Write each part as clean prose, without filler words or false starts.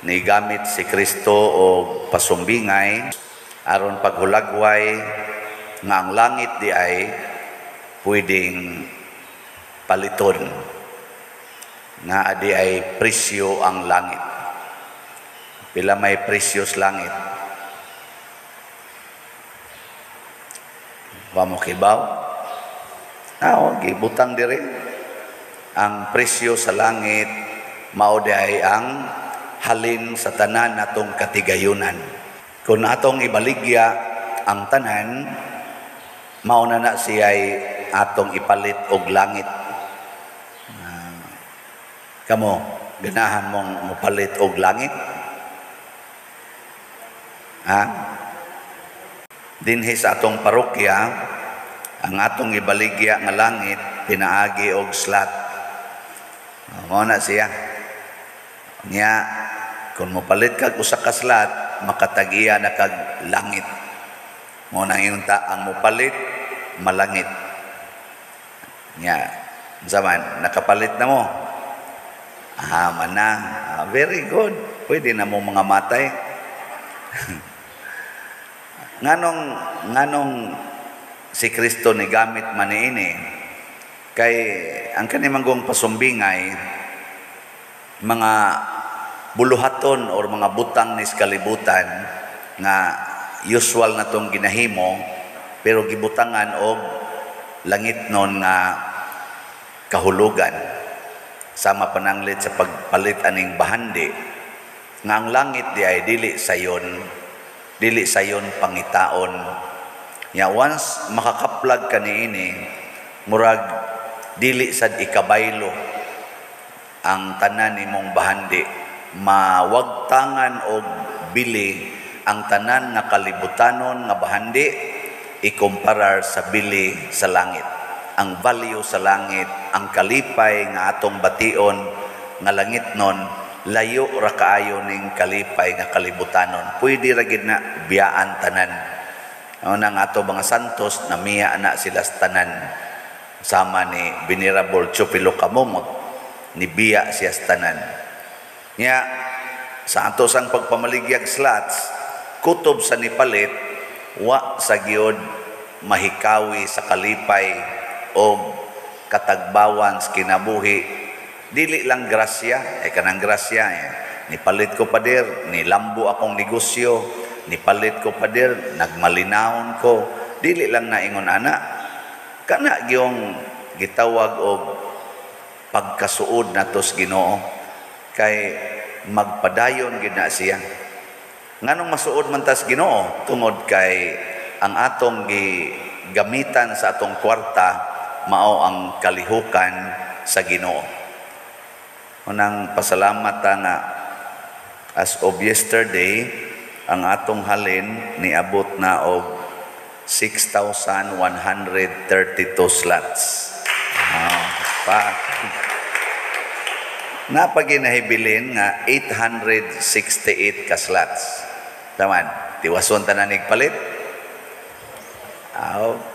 Nigamit si Kristo og pasumbingay aron paghulagway nga ang langit di ay pwedeng paliton, nga di ay presyo ang langit. Pila may presyo sa langit? Wa mo kibaw? Ah, gibutang diri. Ang presyo sa langit mao di ay ang halin sa tanan natong katigayunan. Kung atong ibaligya ang tanan, mao na na siya'y atong ipalit og langit. Kamo, ganahan mong mopalit og langit? Ha? Dinhi sa atong parokya, ang atong ibaligya nga langit pinaagi og slot. Mao na siya. Nya kung mopalit kag usa ka slot, makatag-iya na kag langit. Mao nang ingon ta, ang mopalit malangit. Nya, unsa man, nakapalit na mo? Ah, mana. Ah, very good. Pwede na mo mga matay. Nganong si Kristo ni gamit man niini? Kay ang kani manggong pasumbingay, mga buluhaton or mga butang ni sa kalibutan nga usual na tong ginahimo, pero gibutangan og langit nun nga kahulugan. Sama pananglit sa pagpalit aning bahandi nga ang langit di ay dili sayon, dili sayon pangitaon. Ya once makakaplag ka niini, murag dili sad ikabaylo ang tanan nimong bahandi, mawagtangan og bili ang tanan nga kalibutanon nga bahandi ikumparar sa bili sa langit. Ang value sa langit, ang kalipay nga atong bation nga langit nun, layo ra kaayo ning kalipay nga kalibutanon. Pwede ra gid na biyaan tanan. Ano nga ato mga santos, namiya na sila sa tanan. Sama ni Venerable Teofilo Camomot, nibiya siya sa tanan. Nya, sa ato sang pagpamaligyag slots, kutob sa nipalit, wa sa gyud mahikawi sa kalipay o katagbawan sa kinabuhi. Dili lang grasya, kanang grasya. Nipalit ko pader, nilambo akong negosyo, nipalit ko pader, nagmalinawon ko. Dili lang naingon ana. Kana gyung gitawag og pagkasuod nato sa Ginoo kay magpadayon gid na siya. Nganong masuod man tas Ginoo? Tungod kay ang atong gigamitan sa atong kwarta mao ang kalihukan sa Ginoo. Unang pasalamat ta nga as of yesterday ang atong halin niabot na og 6,132 slots. Pa. Napaginahibilin nga 868 ka slots. Taman, tiwason ta na nigpalit.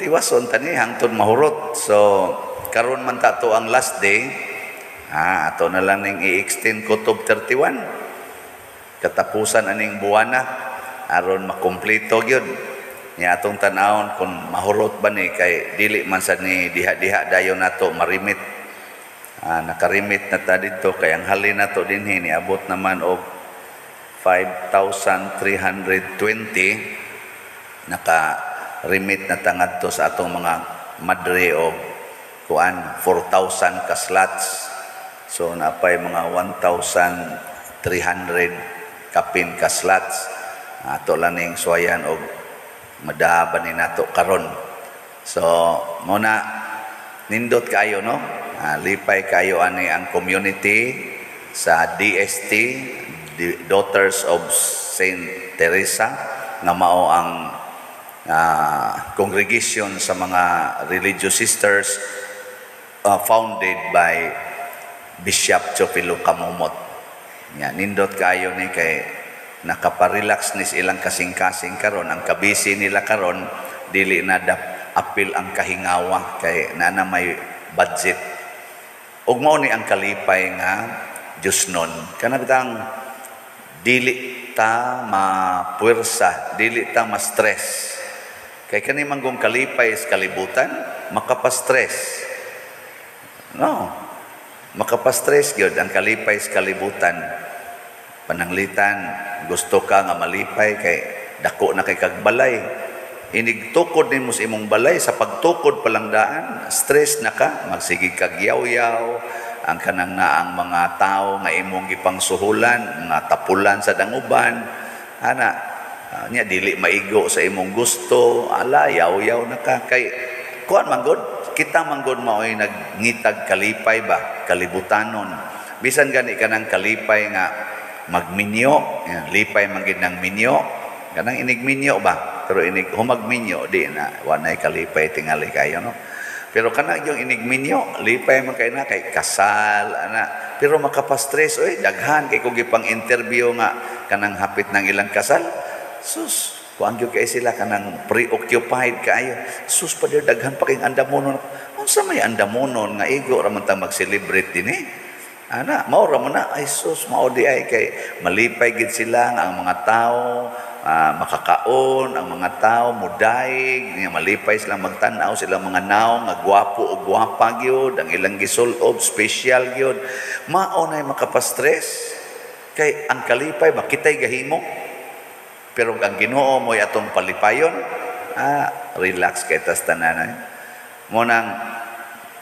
Tiwason ta ni hangtod mahurot. So karon man ta to ang last day. Ato na lang ning i-extend ko to 31. Katapusan aning buwana aron makumpleto gyud. Nya atong tan-awon kung mahurot ba ni kay dili man sad ni diha-diha dayon nato marimit. Nakarimit na ta didto kay ang halin nato dinhi niabot naman og 5,320. Naka-remit na ta ngadto sa atong mga madre og kuan 4,000 ka slots. So napay mga 1,300 kapin ka slots. Ato lang ning suwayan og madaba ni nato karon. So mo na nindot kayo, no? Lipay kayo ani ang community sa DST, the Daughters of Saint Teresa, nga mao ang congregation sa mga religious sisters, founded by Bishop Teofilo Camomot. Ya, nindot kayo ni kay nakaparelax ni ilang kasing-kasing karon. Ang kabisi nila karon dili na dap apil ang kahingawa kay nana may budget. Ug mao ni ang kalipay nga Diyos nun. Kana bitang Dili ta mapuwersa, dili ta ma-stress. Kay kani manggong kalipay sa kalibutan, makapastress. No. Makapastress gyud ang kalipay sa kalibutan. Pananglitan, gusto ka nga malipay kay dako na kay kag balay. Inig tukod nimo sa imong balay, sa pagtukod pa lang daan, stress na ka, magsige kag yaw-yaw, ang kanang na ang mga tao nga imong gipangsuhulan, mga tapulan sa danguban, ana, nya dili maigo sa imong gusto, ala, yaw-yaw na ka. Kay, kuan man gud, kita man gud mao'y nagngitag kalipay ba, kalibutanon. Bisan gani kanang kalipay nga magminyo, yan, lipay man gid ng minyo, kanang inig minyo ba, pero inig humag minyo, di na, wanay kalipay tingali kayo, no? Pero kana yung inig minyo, lipay man kay na, kay kasal, ana. Pero makapastress, oy, daghan kay kung gipang interview nga kanang hapit ng ilang kasal, sus, kuan gyud kay sila kanang preoccupied kaayo. Sus, pader, daghan pa kayong andamonon. Unsa may andamonon nga igo ra man ta mag-celebrate dinhi? Ana, mao ra man na, ay sus, mao di ay kay malipay gid sila nga ang mga tao makakaon, ang mga tao mudaig, nga malipay sila magtan-aw sila mga naong nga gwapo o gwapa gyud, ang ilang gisulob special gyud. Mao nay makapastress kay ang kalipay ba kitay gahimo. Pero ang Ginoo mo'y atong palipayon, relax kay tas tanan. Mo nang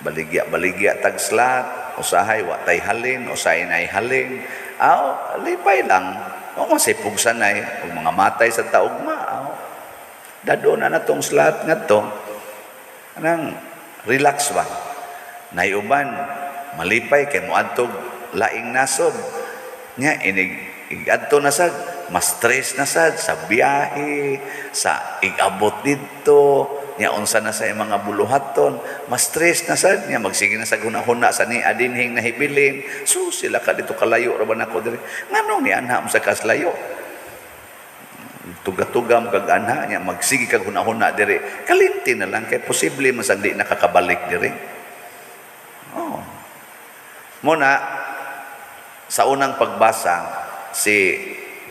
baligya-baligya tag slot, usahay wa tay halin, usahay nay halin. Aw, lipay lang. O masipugsan ay, ug mga matay sa taugma. Aw, dado na natong slot ngadto. Anang relax ba? Naiuban, malipay kay moadtog laing nasod. Nya inig igadto na sad, ma-stress na sad sa biyahe, sa igabot didto, nya unsa na sa mga buluhaton, ma-stress na sad niya, magsige na sa hunahuna sa ni adinhing nahibilin. So sila ka dito kalayo ra ba nako diri? Nganong ni anha mo sa kaslayo? Tuga-tuga mo kag anha niya, magsige kag hunahuna diri. Kalinti na lang kay posible man sang di nakakabalik diri. Oh. Muna sa unang pagbasa, si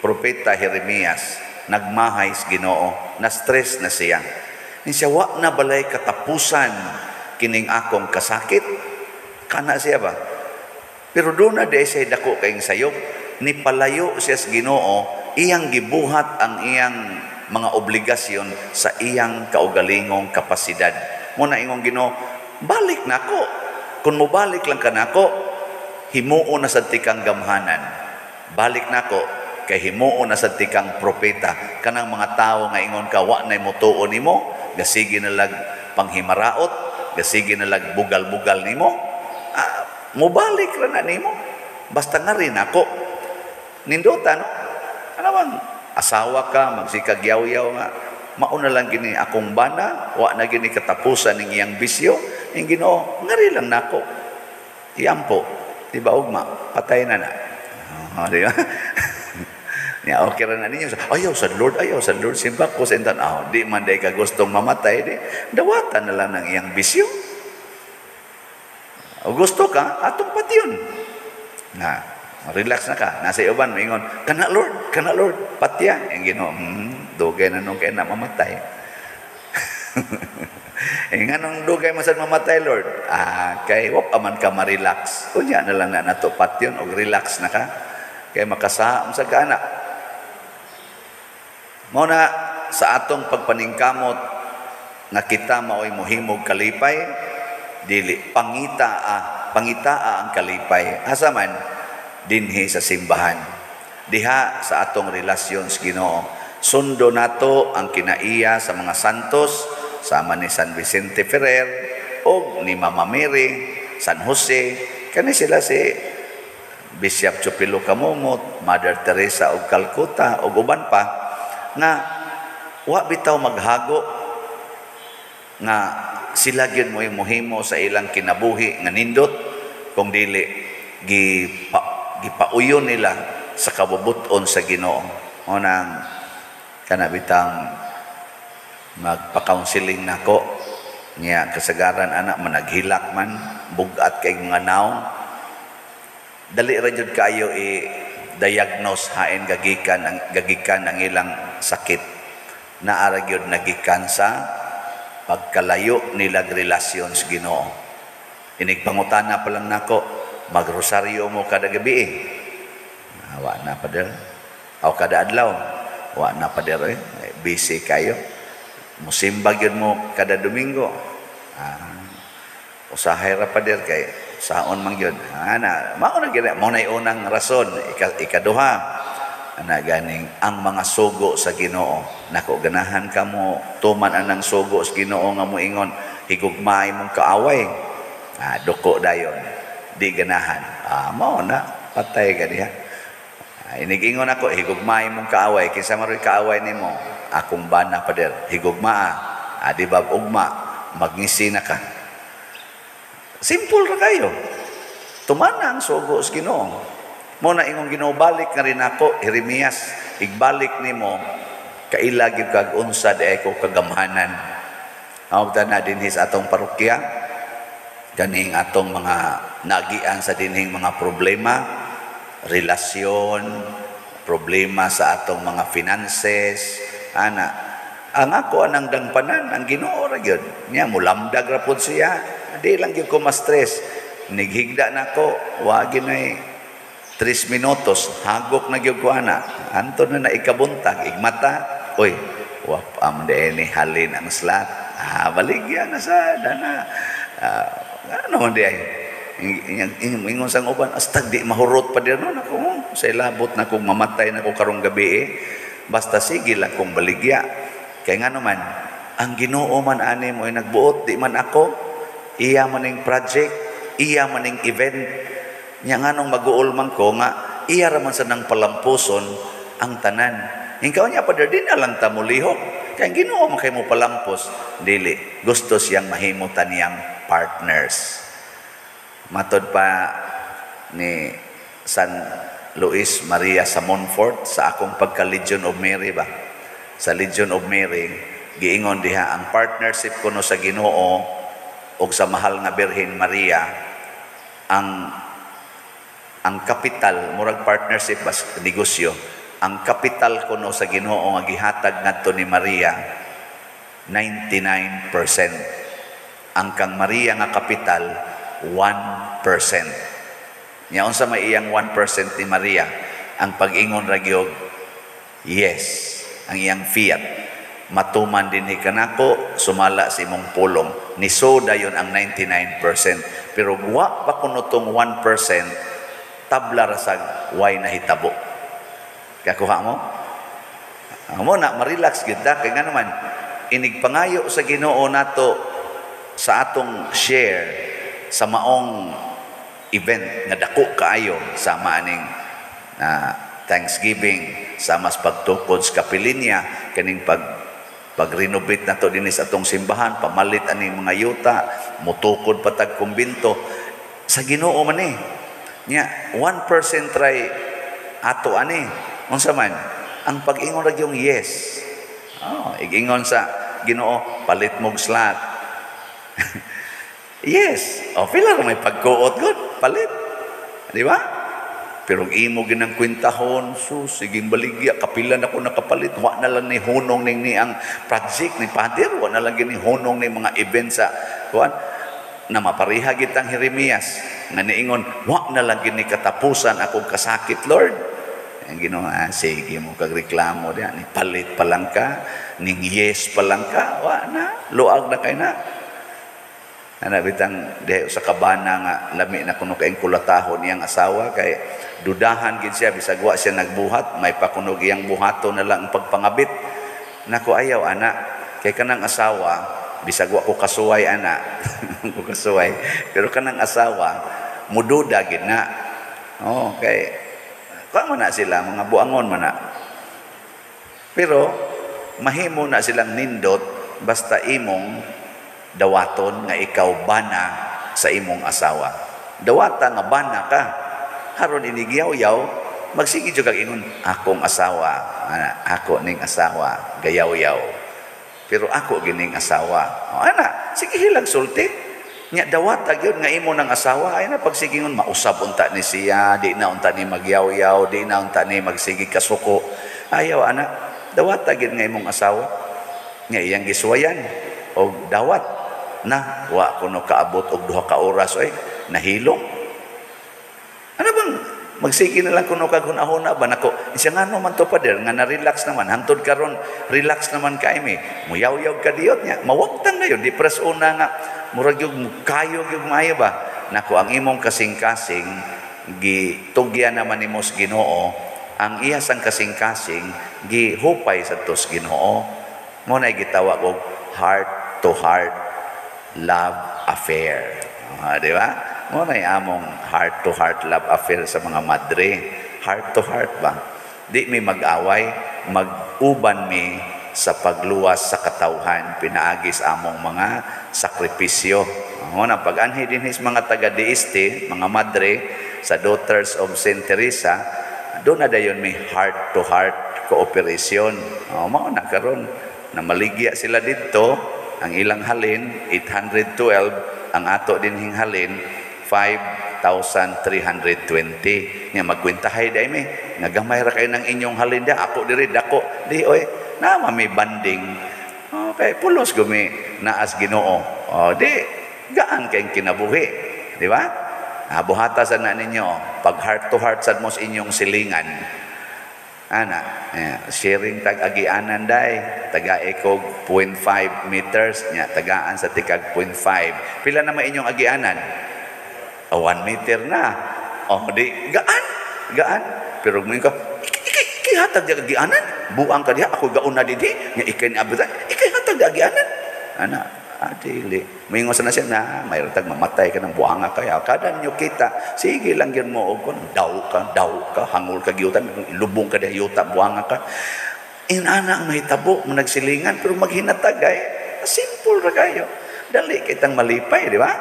Propeta Jeremias nagmahay sa Ginoo, na-stress na siya. Ni siya, wa na balay katapusan kining akong kasakit? Kana siya ba? Pero doon na di siya dako kayong sayop, ni palayo siya sa Ginoo, iyang gibuhat ang iyang mga obligasyon sa iyang kaugalingong kapasidad. Muna ingong Ginoo, balik nako. Kung mobalik lang ka nako, himuo na sa tikang gamhanan. Balik nako, kay himuo na sa tikang propeta. Kanang mga tao nga ingon ka, wa na'y mutuo nimo, gasige na lag panghimaraot, gasige na lag bugal-bugal nimo, mobalik ra na nimo. Basta nga rin ako. Nindota, no? Ano bang, asawa ka, magsikag yaw-yaw nga, mauna lang gini akong bana, wa na gini katapusan ng iyang bisyo, yung Ginoo, ngari lang nako. Iyampo, di ba ugma, patay na na. Oh, di ba? Ya, okay ra na ninyo. Ayaw sa Lord, ayaw sa Lord. Simba ko sa intan. Oh, di man day ka gustong mamatay, di. Dawatan na lang ng iyang bisyo. O gusto ka, atong patyon. Na, relax na ka. Nasa uban, maingon, kana Lord, patya. Ang Ginoo, dugay na nung kay na mamatay. Eh, nganong dugay man sad mamatay, Lord? Kay wap aman ka ma-relax. Unya na lang na nato patyon og relax na ka. Kay makasaam sa gana. Mao na sa atong pagpaningkamot nga kita maoy mohimog kalipay, dili pangitaa ang kalipay. Asa man dinhi sa simbahan. Diha sa atong relasyon sa Ginoo. Sundo nato ang kinaiya sa mga santos, sama ni San Vicente Ferrer og ni Mama Mary, San Jose, kani sila si Bishop Chupilo Camomot, Mother Teresa og Calcutta og uban pa nga wa bitaw maghago nga sila gyud mo'y mohimo sa ilang kinabuhi nga nindot kung dili gipauyon nila sa kabubut-on sa Ginoo. O nang kanabitang magpa-counseling nako niya kasagaran anak managhilak man bugat kay mga naong dali ra jud kayo i diagnose hain gagikan ang ilang sakit. Naa ra gyud nagikan sa pagkalayo nilag relasyon sa Ginoo. Inig pangutana pa lang nako, magrosaryo mo kada gabi eh. Wa na, pader. O kada adlaw, wa na, pader eh. Busy kayo. Musimba gyud mo kada Domingo. Ah, usahay ra, pader, kay saon man gyud. Ana, mao na gyud, mao nay unang rason. Ikaduha, ana ganing ang mga sugo sa Ginoo. Nako, ganahan ka mo tuman anang sugo sa Ginoo nga moingon, "Higugmaay mong kaaway." Ah, duko dayon. Di ganahan. Ah, mao na patay ka diha. Ah, inigingon ako, "Higugmaay mong kaaway." Kinsa man kaaway nimo? "Akong bana, pader." Higugmaa. Ah, di ba ugma magngisi na ka? Simple ra kayo. Tumana ang sugo sa Ginoo. Mo na ingong Ginoo, balik nga rin ako, Jeremias, igbalik nimo, kaila gyud kag unsa di ko kagamhanan. Ang na dinhi sa atong parokya, kaning atong mga nagian sa dinhing mga problema, relasyon, problema sa atong mga finances, ana, ang ako anang dangpanan, ang Ginoo ra gyud. Nya mulamdag ra pud siya. Di lang gyud ko ma-stress. Nighigda nako, wa ginay 3 minutos, hagok na gyud ko ana. Anton na na ikabuntag, igmata, oy, wa pa man ni halin ang slot. Ah, baligya na sa dana. Ah, ano man di ay? Ingon sang uban, "Astag di mahurot pa dir no." Nako, sa ilabot na kung mamatay na ko karong gabi eh. Basta sige lang kong baligya. Kay nga naman, ang Ginoo man ani mo ay nagbuot, di man ako. Iya man ning project, iya man ning event. Nya nganong mag-uol man ko nga iya ra man sa nang palampuson ang tanan. Ikaw niya pa din na lang ta mulihok. Kay ang Ginoo man kay mo palampos, dili gusto siyang mahimo taniyang partners. Matod pa ni San Luis Maria sa Montfort sa akong pagka Legion of Mary ba. Sa Legion of Mary, giingon diha ang partnership kuno sa Ginoo og sa mahal nga Birhen Maria, ang kapital, murag partnership bas negosyo, ang kapital kuno sa Ginoo nga gihatag ngadto ni Maria, 99%, ang kang Maria nga kapital, 1%. Nya unsa may iyang 1% ni Maria? Ang pag-ingon ra gyud, yes, ang iyang fiat. Matuman din ni kanako sumala sa imong pulong. Niso dayon ang 99%. Pero wa pa kuno tong 1%, tabla ra sag way nahitabo. Kakuha mo? Mo na ma-relax gid ta kay nga naman inig pangayo sa Ginoo nato sa atong share sa maong event nga dako kaayo sama aning na Thanksgiving, sa mas pagtukod sa kapilinya, kaning pag-renovate nato dinhi sa atong simbahan, pamalit aning mga yuta, mutukod patag kumbinto, sa Ginoo man eh. Nya 1% try ato ani. Unsa man ang pag-ingon ra yung yes. Oh, igingon sa Ginoo, "Palit mog slot." Yes. O, pila ra may pagkuot gud, palit. Di ba? Pero ang imo ginang kwentahon, sus, sige baligya, kapila na ko nakapalit, wa na lang ni hunong ning ni ang project ni Father, wa na lang gini hunong ni mga event sa kuan na mapareha gitang Jeremias nga niingon, "Wa na lang gini katapusan akong kasakit, Lord." Ang Ginoo, "Ah, sige mo kag reklamo diha, ni palit pa lang ka, ning yes pa lang ka, wa na, luag na kay na." Ana bitang diha sa kabana nga lami na kuno kaing kulatahon iyang asawa kay dudahan gid siya bisag wa siya nagbuhat, may pakunog iyang buhaton na lang ang pagpangabit. Nako, ayaw ana kay kanang asawa, bisag wa ko kasuway ana, ko kasuway, pero kanang asawa mududa gid na. Oh, kay kuan man na sila, mga buangon man na. Pero mahimo na silang nindot basta imong dawaton nga ikaw bana sa imong asawa. Dawata nga bana ka. Haron inigyaw-yaw, magsige jud kag ingon, "Akong asawa, ana, ako ning asawa, gayaw-yaw. Pero ako gining asawa." O, ana, sige hilag sulti. Nya dawata gyud nga imo ng asawa ay na pagsigingon mausab unta ni siya, di na unta ni magyaw-yaw, di na unta ni magsige kasuko. Ayaw ana, dawata gyud nga imong asawa nga iyang gisuwayan og dawat na wa kuno kaabot og 2 ka oras oy nahilom. Ano bang magsige na lang kuno kag hunahuna ba nako siya ngano man to, pader, nga na-relax naman hantod karon, relax naman kay mi muyaw-yaw ka diyot nya mawagtang na yun di pres una nga murag yung kayo yung maayo ba nako. Ang imong kasing-kasing gitugyan naman nimo sa Ginoo, ang iya sang kasing-kasing gihupay sa tos Ginoo mo na gitawag og heart to heart love affair. Di ba? Mo na among heart to heart love affair sa mga madre. Heart to heart ba? Di mi mag-away, mag-uban mi sa pagluwas sa katawhan pinaagi sa among mga sakripisyo. Mo na pag-anhi dinhi sa mga taga DST, mga madre sa Daughters of Saint Teresa, doon na dayon mi heart to heart cooperation. Oh, mao na karon na maligya sila didto, ang ilang halin 812, ang ato dinhing halin 5,320. Nga magkwentahay dai mi nga gamay ra kayo ng inyong halin dia, ako diri dako di oy na may banding. Okay, pulos gumi naas Ginoo. Oh, di gaan kayong kinabuhi, di ba? Ah, buhata sa na ninyo pag heart to heart sad mo sa inyong silingan ana, eh, sharing tag agianan day, taga ekog 0.5 meters nya tagaan sa tikag 0.5, pila na inyong agianan? Oh, 1 meter na. Oh, di gaan gaan, pero mo ka ikay ikay hatag di agianan, buang ka diha, ako gauna dinhi nya ikay ni abot, ikay hatag di agianan ana. Ah, dili moingon sa na siya na may tag mamatay ka ng buanga kaya kada nyo kita sige lang gyud mo og kon daw ka, daw ka, hangol ka gyutan, lubong ka diha yuta, buanga ka. Inana ang mahitabo mo nagsilingan, pero maghinatag ay simple ra kayo, dali kitang malipay, di ba?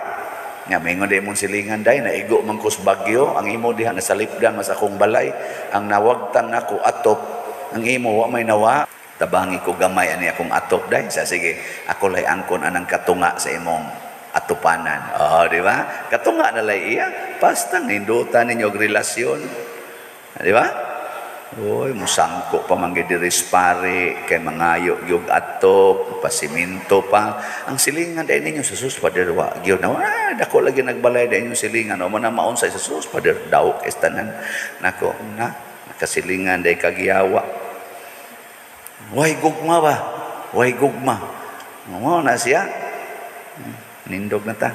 Nga mingon di imong silingan day, naigo man kus bagyo, ang imo diha nasalipdan mas akong balay, ang nawagtan nako atop, ang imo wa may nawa. Tabangi ko gamay ani akong atop day sa, sige, ako lay angkon anang katunga sa imong atupanan. Oh, di ba? Katunga na lay iya, basta nindutan ninyo og relasyon. Di ba? Uy, musangko pa man gid diri pare kay mangayo gyud atop, pasiminto pa. Ang silingan dai ninyo sa sus, pader, wa gyud na. Ah, dako lagi nagbalay dai inyong silingan. O mo na maunsa sa sus, pader, daw kay tanan. Nako, na nakasilingan dai kagiyawa. Way gugma ba? Way gugma. Mo na siya. Nindog na ta.